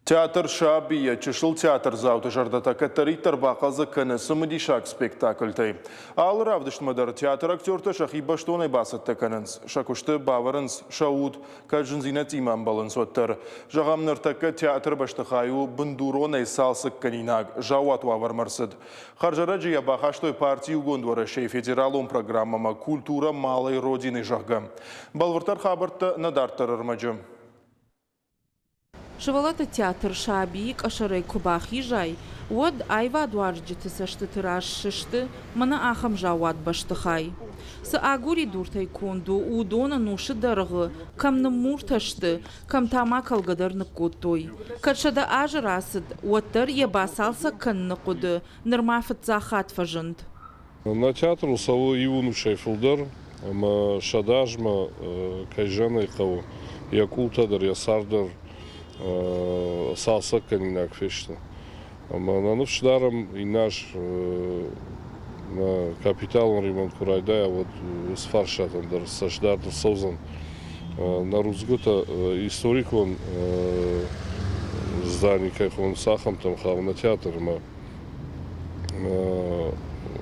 Театр Саби йӕ чысыл театрдзауты зӕрдӕтӕ кӕддӕриддӕр бахъӕлдзӕг кӕны цымыдисаг спектакльтӕй. Алы равдыстмӕ дӕр театры актертӕ сӕхи бӕстонӕй бацӕттӕ кӕнынц, сӕ куысты бавӕрынц сӕ уд, кӕд зындзинӕдтимӕ ӕмбӕлынц, уӕддӕр. Зӕгъӕм, ныртӕккӕ театры бӕстыхай у бындуронӕй цалцӕггӕнинаг, заууат уавӕрмӕ рцыд. Хӕрзӕрӕджы йӕ бахастой парти Иугонд Уӕрӕсейы федералон программӕмӕ «Культура малой Родины», зӕгъгӕ. Бӕлвырддӕр хабӕрттӕ нӕ дарддӕр ӕрмӕджы. Сывӕллӕтты театр сабийы къӕсӕрӕй куы бахизай, уӕд аивадуарзджыты цӕстыты раз сысты мӕнӕ ахӕм заууат бӕстыхай. Цы агуыридуртӕй конд у, уыдон ӕнусы дӕргъы кӕм ныммуртӕ сты, кӕм та ма кӕлгӕ дӕр ныккодтой. Кӕд 100 азы рацыд, уӕддӕр йӕ бацалцӕг кӕныны хъуыды нырма фыццаг хатт фӕзынд. Нӕ театрыл цӕуы иу ӕнусӕй фылдӕр, ӕмӕ 100 азмӕ, кӕй зӕгъын ӕй хъӕуы, йӕ къултӕ дӕр, йӕ цар дӕр цалцӕггӕнинаг фесты. Ӕмӕ нӕ ныфс дарӕм, иннӕ аз нӕ капиталон ремонт куы райдайа, уӕд уыцы фарстатӕм дӕр цӕстдард ӕрцӕудзӕн. Нӕ рудзгуытӕ историкон здани кӕй хонынц, ахӕмтӕм хауы нӕ театрмӕ.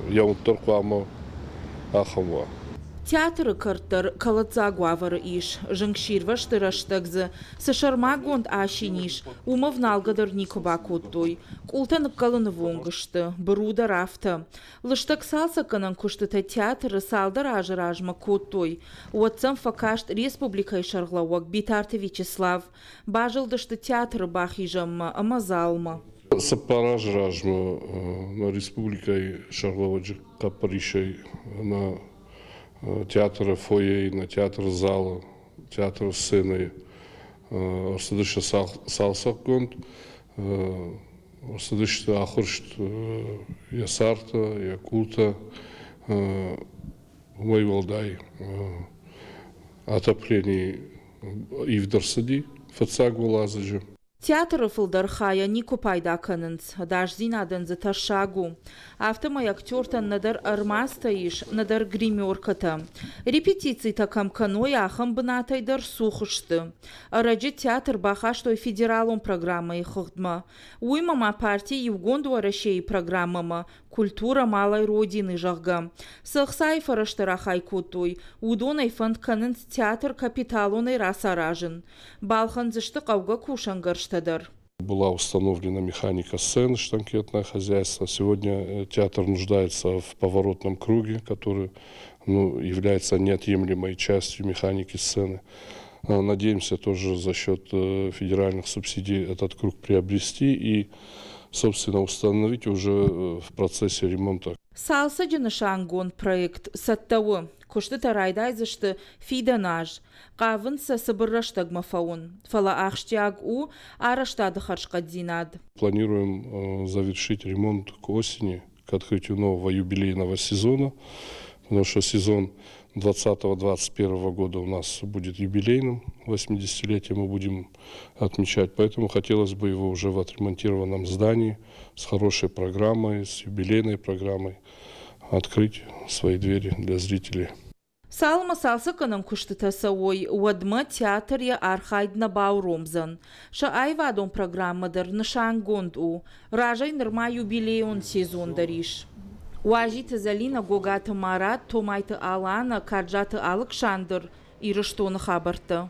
Йӕ уд дӕр хъуамӕ ахӕм уа. Театры кӕрт дӕр кӕлӕддзаг уавӕры ис. Зынгсирвӕзты рӕстӕг дзы цы сӕрмагонд асин ис, уымӕ вналгӕ дӕр никуы бакодтой. Къултӕ ныккӕлынывонг сты, быру дӕр афтӕ. Лыстӕг цалцӕггӕнӕн куыстытӕ театры цалдӕр азы размӕ кодтой. Уӕд сӕм фӕкаст республикӕйы сӕргълӕууӕг Битарты Вячеслав. Базылдысты театры бахизӕнмӕ ӕмӕ залмӕ. 4 азы размӕ нӕ республикӕйы сӕргълӕууӕджы хъӕппӕрисӕй нӕ театры фойейы, нӕ театры залы, театры сценӕйы ӕрцыдысты цалцӕггонд, ӕрцыдысты ахуырст йӕ цартӕ, йӕ къултӕ. Уымӕй уӕлдай отоплени ивд ӕрцыди фыццаг уӕладзыджы. Театры фылдӕр хайӕ никуы пайда кӕнынц, ӕдасдзинадӕн дзы тӕссаг у. Афтӕмӕй актертӕн нӕдӕр ӕрмадзтӕ ис, нӕдӕр гримеркӕтӕ. Репетицитӕ кӕм кӕной, ахӕм бынатӕй дӕр цух сты. Ӕрӕджы театр бахастой федералон программӕйы хыгъдмӕ. Уыимӕ ма парти Иугонд Уӕрӕсейы программӕмӕ «Культура малой Родины», зӕгъгӕ, цы ӕхцайы фӕрӕзтӕ рахай кодтой, уыдонӕй фӕнд кӕнынц театр капиталонӕй рацаразын. Балхӕндзысты хъӕугӕ кусӕнгӕрзтӕ дӕр. Была установлена механика сцены, штанкетное хозяйство. Сегодня театр нуждается в поворотном круге, который, ну, является неотъемлемой частью механики сцены. Надеемся тоже за счет федеральных субсидий этот круг приобрести и, собственно, установить уже в процессе ремонта. Цалцӕджы нысангонд проект цӕттӕ у. Куыстытӕ райдайдзысты фидӕн аз. Хъавынц сӕ цыбыр рӕстӕгмӕ фӕуын. Фӕлӕ ахсджиаг у арӕзтады хӕрзхъӕддзинад. Планируем завершить ремонт к осени, к открытию нового юбилейного сезона, потому что сезон 2020-2021 года у нас будет юбилейным, 80-летие мы будем отмечать, поэтому хотелось бы его уже в отремонтированном здании с хорошей программой, с юбилейной программой открыть свои двери для зрителей. Цалынмӕ цалцӕггӕнӕн куыстытӕ цӕуой, уӕдмӕ театр йӕ архайд нӕ бауромдзӕн. Сӕ аивадон программӕ дӕр нысангонд у. Разӕй нырма юбилейон сезон дӕр ис. Уазиты Зӕлинӕ, Гогаты Марат, Томайты Аланӕ, Каджаты Алыксандр, Ирыстоны хабӕрттӕ.